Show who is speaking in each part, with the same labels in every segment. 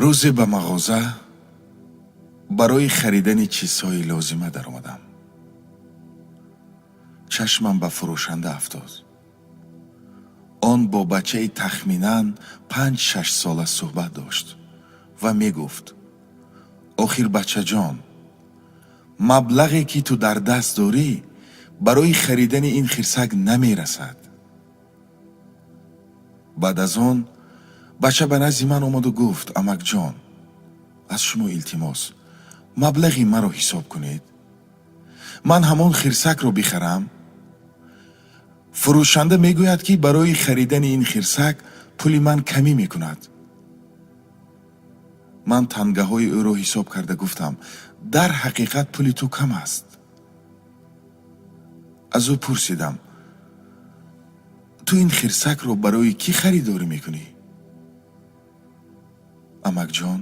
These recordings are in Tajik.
Speaker 1: Рӯзе ба мағоза барои харидани чизҳои лозима даромадам. Чашмам ба фурӯшанда афтод. Он бо бачаи тахминан 5-6 сола суҳбат дошт ва мегуфт: «Охир, бачаҷон, маблағе, ки ту дар даст дорӣ, барои харидани ин хирсак намерасад». Баъд аз он бача ба назди ман омаду гуфт: «Амакҷон, аз шумо илтимос, маблағи маро ҳисоб кунед, ман ҳамон хирсакро бихарам. Фурӯшанда мегӯяд, ки барои харидани ин хирсак пули ман камӣ мекунад». Ман тангаҳои ӯро ҳисоб карда гуфтам: «Дар ҳақиқат, пули ту кам аст». Аз ӯ пурсидам: «Ту ин хирсакро барои кӣ харидорӣ мекунӣ?» «Амакҷон,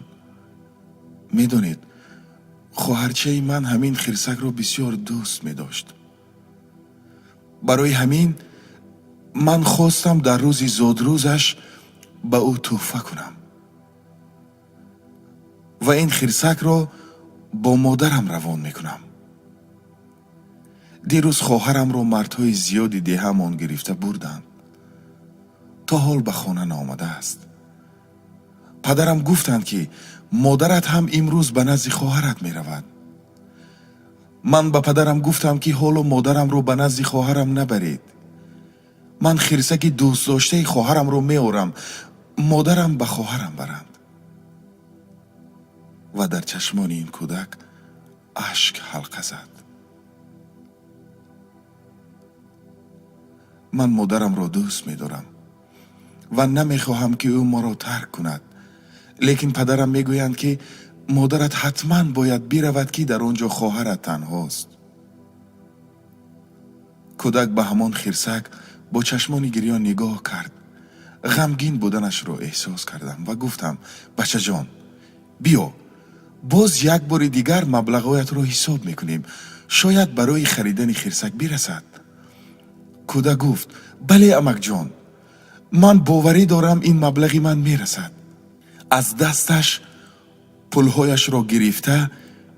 Speaker 1: медонед, хоҳарчаи ман ҳамин хирсакро бисёр дӯст медошт. Барои ҳамин ман хостам дар рӯзи зодрӯзаш ба ӯ тӯҳфа кунам ва ин хирсакро бо модарам равон мекунам. Дирӯз хоҳарамро мардҳои зиёди деҳамон гирифта бурданд, то ҳол ба хона наомадааст. Падарам гуфтанд, ки модарат ҳам имрӯз ба назди хоҳарат меравад. Ман ба падарам гуфтам, ки ҳоло модарамро ба назди хоҳарам набаред. Ман хирсаки дӯстдоштаи хоҳарамро меорам, модарам ба хоҳарам баранд». Ва дар чашмони ин кӯдак ашк ҳалқа зад. «Ман модарамро дӯст медорам ва намехоҳам, ки ӯ моро тарк кунад, лекин падарам мегӯянд, ки модарат ҳатман бояд биравад, ки дар он ҷо хоҳарат танҳост». Кӯдак ба ҳамон хирсак бо чашмони гирён нигоҳ кард. Ғамгин буданашро эҳсос кардам ва гуфтам: «Бачаҷон, биё, боз як бори дигар маблағҳоятро ҳисоб мекунем, шояд барои харидани хирсак бирасад». Кӯдак гуфт: «Бале, амакҷон, ман боварӣ дорам, ин маблағи ман мерасад». Аз дасташ пулҳояшро гирифта,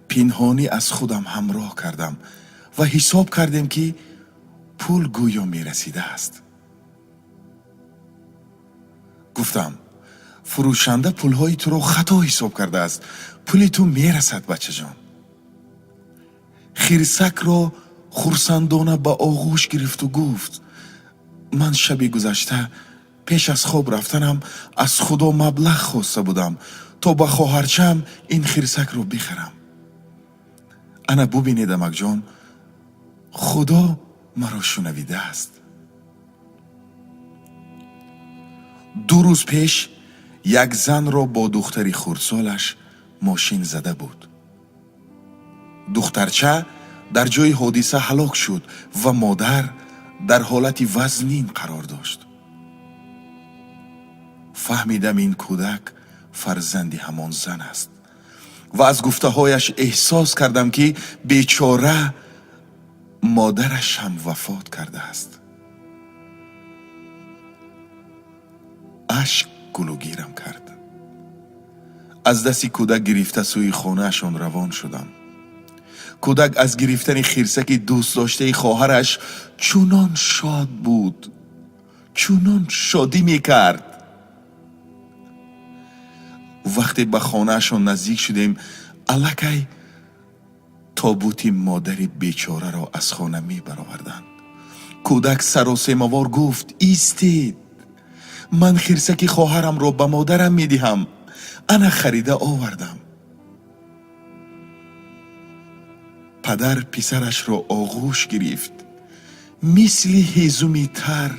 Speaker 1: пинҳонӣ аз худам ҳамроҳ кардам ва ҳисоб кардем, ки пул гӯё мерасидааст. Гуфтам: «Фурӯшанда пулҳои туро хато ҳисоб кардааст, пули ту мерасад, бачаҷон». Хирсакро хурсандона ба оғӯш гирифту гуфт: «Ман шаби гузашта пеш аз хоб рафтанам аз Худо маблағ хоста будам, то ба хоҳарчаам ин хирсакро бихарам. Ана бубинед, амакҷон, Худо маро шунавидааст». 2 рӯз пеш як занро бо духтари хурдсолаш мошин зада буд. Духтарча дар ҷои ҳодиса ҳалок шуд ва модар дар ҳолати вазнин қарор дошт. Фаҳмидам, ин кӯдак фарзанди ҳамон зан аст ва аз гуфтаҳояш эҳсос кардам, ки бечора модараш ҳам вафот кардааст. Ашк гулӯгирам кард. Аз дасти кӯдак гирифта, сӯи хонаашон равон шудам. Кӯдак аз гирифтани хирсаки дӯстдоштаи хоҳараш чунон шод буд, чунон шодӣ мекард. Вақте ба хонаашон наздик шудем, аллакай тобути модари бечораро аз хона мебароварданд. Кӯдак саросемавор гуфт: «Истед, ман хирсаки хоҳарамро ба модарам медиҳам, ана харида овардам». Падар писарашро оғӯш гирифт, мисли ҳезуми тар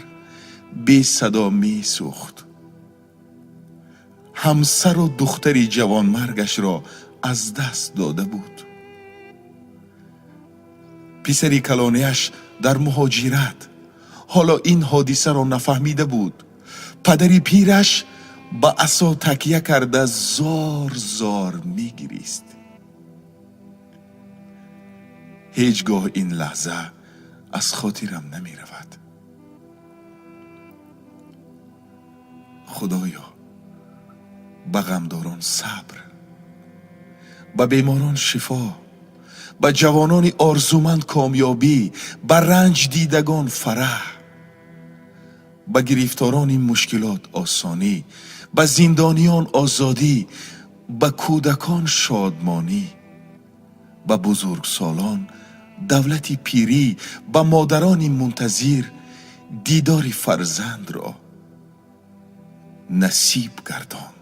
Speaker 1: бесадо месӯхт. Ҳамсару духтари ҷавонмаргашро аз даст дода буд. Писари калонияш дар муҳоҷират ҳоло ин ҳодисаро нафаҳмида буд. Падари пираш ба асо такя карда, зор зор мегирист. Ҳеҷ гоҳ ин лаҳза аз хотирам намеравад. Худоё, Ба ғамдорон сабр, ба беморон шифо, ба ҷавонони орзуманд комёбӣ, ба ранҷдидагон фараҳ, ба гирифторони мушкилот осонӣ, ба зиндониён озодӣ, ба кӯдакон шодмонӣ, ба бузургсолон давлати пирӣ, ба модарони мунтазир дидори фарзандро насиб гардон.